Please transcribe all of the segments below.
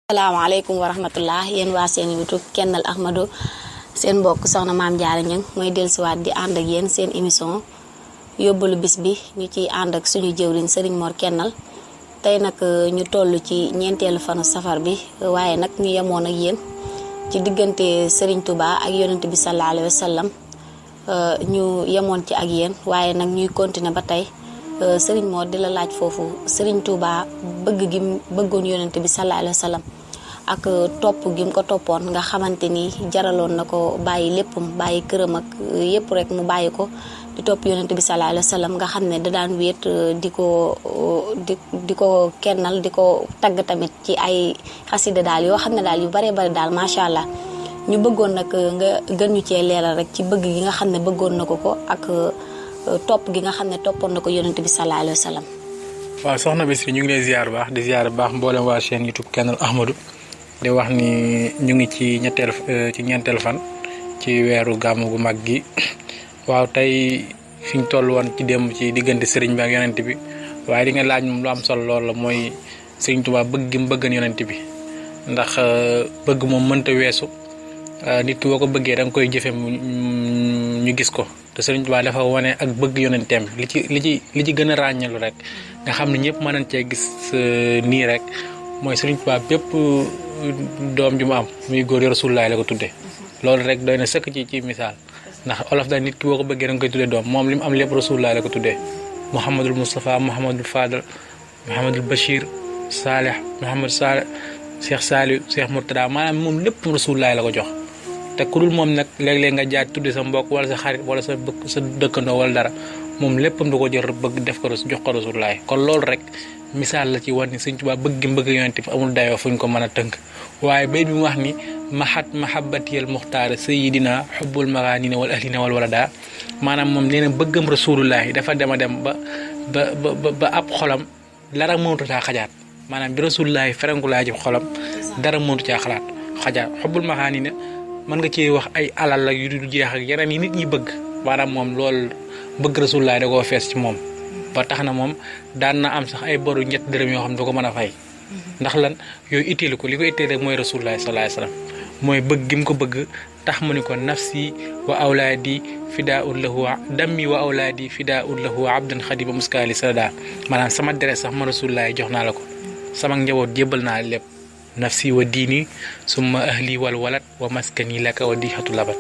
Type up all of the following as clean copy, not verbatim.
Assalamualaikum warahmatullah yéen waa seen YouTube Kennal Ahmadou seen mbokk soxna Maam Jaara Ñang mooy dellusiwaat di ànd ak yéen seen émission yóbbalu bis bi ñu ciy ànd ak suñu jëwriñ Serigne Mor Kennal tey nag ñu toll ci ñeenteelu fanu safar bi waaye nag ñu yemoon ak yéen ci diggante Serigne Touba ak yonent bi sallallahu alayhi wa sallam ñu yemoon ci ak yéen waaye nag ñuy continuer ba tey Serigne Mor di la laaj foofu Serigne Touba bëgg gi bëggoon yonent bi sallallahu alayhi wa sallam ak topp gi mu ko toppoon nga xamante ni jaraloon na ko bàyyi léppam bàyyi këram ak yépp rek mu bàyyi ko di topp yonent bi sallallahu alayhi wa sallam nga xam ne da daan wéet di ko kennal di ko tagg tamit ci ay xasida daal yoo xam ne daal yu bare bare daal macha allah ñu bëggoon nag nga gën ñu cee leeral rek ci bëgg gi nga xam ne bëggoon na ko ak topp gi nga xam ne toppoon na ko yonent bi sallallahu alayhi wa sallam. waaw soxna Bisri ñu ngi lay ziar baax di ziar baax mboolem waa chaîne YouTube Kennal Ahmadou di wax ni ñu ngi ci ñeenteel fan ci weeru gàmmu gu mag gi waaw tey fi ñu toll woon ci démb ci diggante sëriñ bi ak yonent bi waaye li nga laaj moom lu am solo lool la mooy sëriñ Tuubaa bëgg gi mu bëggan yonent bi ndax bëgg moom mënta weesu nit ki boo ko bëggee da nga koy jëfe ñu gis ko te sëriñ Tuubaa dafa wane ak bëgg yonenteem li ci gën a ràññalu rek nga xam ne ñëpp mën nañ cee gis nii rek mooy sëriñ Tuubaa bépp doom ju mu am muy góor yi Rasulullaay la ko tuddee loolu rek doy na sëkk ci misaal ndax olof da nit ki boo ko bëggee da nga koy tuddee doom moom li mu am lépp Rasulullaay la ko tuddee Mouhamadul Moustapha Mouhamadul Fadal Mouhamadul Bachir Salih Mouhamad Salih Cheikh Saliou Cheikh Mourtada maanaam moom lépp Rasulullaay la ko jox te ku dul moom nag léeg-léeg nga jaaj tudde sa mbokk wala sa xarit wala sa dëkkandoo wala dara moom léppam du ko jël bëgg def ko jox ko Rasulullaay kon loolu rek misaal la ci wan ni Sëñ Tuubaa bëgg gi bëgg yonent bi amul dayoo fuñ ko mën a tënk waaye bay bi mu wax ni mahat mahabbatiyal muxtaar sayidina xubbul magaanina wal ahlina wal walada maanaam moom nee na bëggam Rasulullaay dafa dem a dem ba ab xolam dara mënatu caa xajaat maanaam bi Rasulullaay ferenku laa ji xolam dara mënatu caa xalaat xajaat xubbul magaanina mën nga ci wax ay alal la yu du jeex ak yeneen yi nit ñi bëgg maanaam moom loolu bëgg Rasulullaay da koo fees ci moom ba tax na moom daan na am sax ay boru ñett dërëm yoo xam ne du ko mën a fay ndax lan yooyu itteelu ko li ko itteel rek mooy Rasulullaay sallallahu alayhi wasallam mooy bëgg gi mu ko bëgg tax mu ni ko nafsi wa awlaadi fidaa'un lahu dammi wa awlaadi fidaa'un lahu abdan xadiba muskaali sada maanaam sama deret sax ma Rasulullaay jox naa la ko sama njaboot jébbal naa lépp nafsi wa diini summa ahli wal walad wa maskani laka wa dixatu labat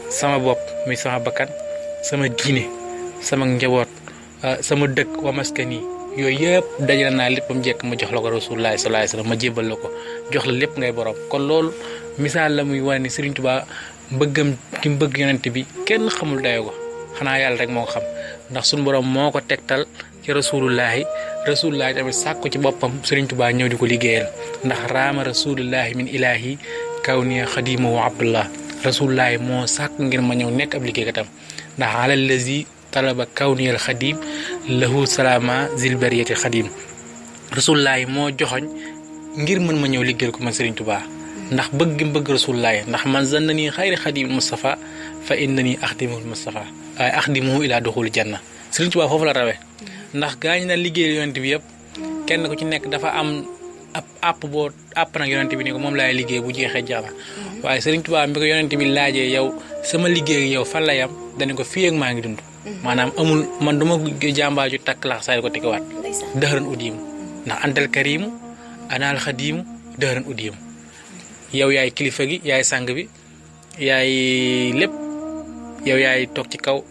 sama bopp muy sama bakkan sama diine sama njaboot sama dëkk wa maskani yooyu yëpp dajale naa lépp ba mu jekk ma jox la ko Rasulullaay sallallahu alayhi wasallam ma jébbal la ko jox la lépp ngay borom kon loolu misaal la muy wane ni Serigne Touba bëggam ki mu bëgg yonent bi kenn xamul dayoo ko xanaa yàlla rek moo ko xam ndax suñu borom moo ko tegtal ci Rasulullaay tamit sàkku ci boppam Serigne Touba ñëw di ko liggéeyal ndax raama Rasulullaay min ilaahi kawniya xadimahu abdullah Rasulullaay moo sàkk ngir ma ñëw nekk ab liggéeykatam ndax alal lazi talaba kawniyal xadim lahu salaama zilbariyati xadim Rasulullaay moo joxoñ ngir mën ma ñëw liggéeyal ko man Serigne Touba ndax bëgg bëgg Rasulullaay ndax man zannani xayri xadimul Mustafa fa innani axdimuhul Mustafa waaye axdimuhu ila duxul janna Serigne Touba foofu la rawee ndax gaa ñi daan liggéeyal yonent bi yëpp kenn ku ci nekk dafa am ab àpp nag yonent bi ni ko moom laay liggéey bu jeexee jaana waaye Serigne Touba bi ko yonent bi laajee yow sama liggéey yow fan la yam dañu ko fii ak maa ngi dund maanaam amul man duma jàmbaaju takk lax saay ko tekkiwaat dëxëran uddiimu ndax antal karimu anaal xadiimu dëxëran uddiimu yow yaay kilifa gi yaay sang bi yaay lépp yow yaay toog ci kaw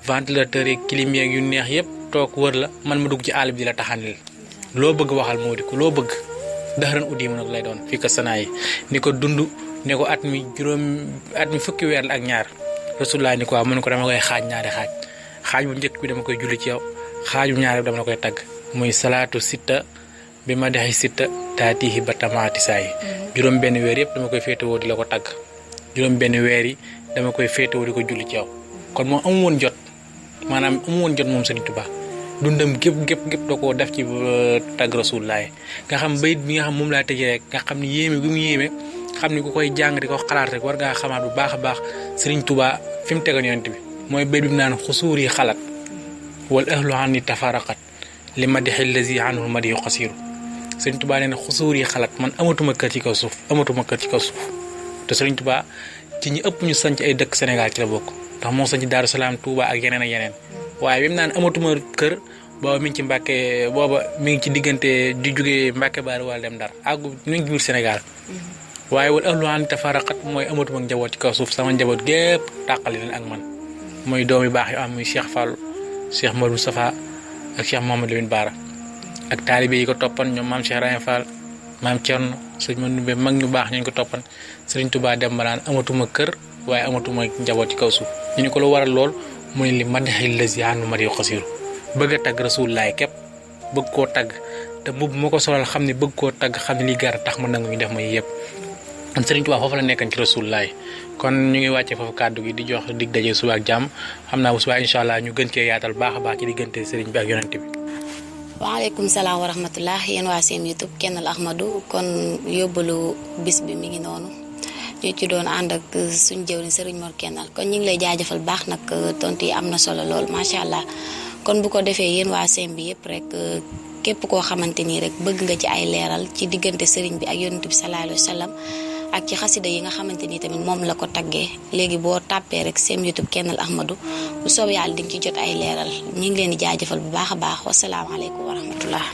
ventilateur yi clim yeeg yu neex yëpp toog wër la man ma dugg ci àll bi di la taxanil loo bëgg waxal moo di ko loo bëgg dëxëran uddiimu nag lay doon fii ko sanaa yi ni ko dund ne ko at mi fukki weer la ak ñaar Rasulullaay ni ko waaw mu ne ko dama koy xaaj ñaari xaaj bu njëkk bi dama koy julli ci yow xaaju ñaari bi dama la koy tagg muy salaatu sitta bi ma dexi sitta taatihi ba tamaati saa yi juróom benn weer yëpp dama koy féetewoo di la ko tagg juróom benn weer yi dama koy féetewoo di ko julli ci yow kon moom amu woon jot moom Serigne Touba dundam gépp da koo def ci tagg Rasulullaay nga xam bayit bi nga xam moom laa tëjee rek nga xam ni yéeme bi mu yéeme xam ni ku koy jàng di ko xalaat rek war ngaa xamaat bu baax a baax Serigne Touba fi mu tegoon yonent bi mooy bayit bi mu naan xusuur yi xalaat wal ahlu anni tafaraqat li madixi lazi anhu madiyu xasiru Sëriñ Tuubaa nee na xusuur yi xalaat man amatuma kër ci kaw suuf te Sëriñ Tuubaa ci ñi ëpp ñu sanc ay dëkk Sénégal ci la bokk ndax moo sanc Daaru Salaam Touba ak yeneen ak yeneen waaye bi mu naan amatuma kër booba mi ngi ci Mbàkke booba mi ngi ci diggante di jógee Mbàkke Baari wala dem Ndar àggu mi ngi biir Sénégal waaye wala ahlu an tafaraqat mooy amatuma njaboot ci kaw suuf sama njaboot gépp tàqali leen ak man muy doom yu baax yu am muy Cheikh Fallou Cheikh Modou Safa ak Cheikh Mouhamadou Lamine Bara ak taalibe yi ko toppan ñoom maam Cheikh Rahim Fall maam Thierno sëñ Mandoumbe mag ñu baax ñu ko toppan Sëriñ Tuubaa dem ba naan amatuma kër waaye amatuma njaboot ci kaw suuf ñu ne ko lu waral lool mu ne li madaxil lazi anu mari xasiru bëgg a tagg Rasulullaay képp bëgg koo tagg te mbubb moo ko solal xam ne bëgg koo tagg xam ne li gar tax ma nangu ñu def ma yëpp kon Sëriñ Tuubaa foofu la nekkan ci Rasulullaay kon ñu ngi wàccee foofu kàddu gi di jox dig daje suba ak jàmm xam naa bu subaa incha allah ñu gën cee yaatal baax a baax ci diggante sëriñ bi ak yonent bi. waaleykum salaam wa rahmatullah yéen waa seen YouTube Kennel Ahmadou kon yóbbalu bis bi mi ngi noonu ñu ci doon ànd ak suñu jëwriñ sëriñ Mor Kennel kon ñu ngi lay jaajëfal baax nag tontu yi am na solo lool macha allah kon bu ko defee yéen waa seen bi yëpp rek képp koo xamante ni rek bëgg nga ci ay leeral ci diggante sëriñ bi ak yonent bi sallallahu alayhi wa sallam ak ci xasida yi nga xamante ni tamit moom la ko taggee léegi boo tàppee rek seen YouTube Kennel Ahmadou bu soob yàlla di nga ci jot ay leeral ñu ngi leen di jaajëfal bu baax a baax wasalaamaaleykum wa rahmatullah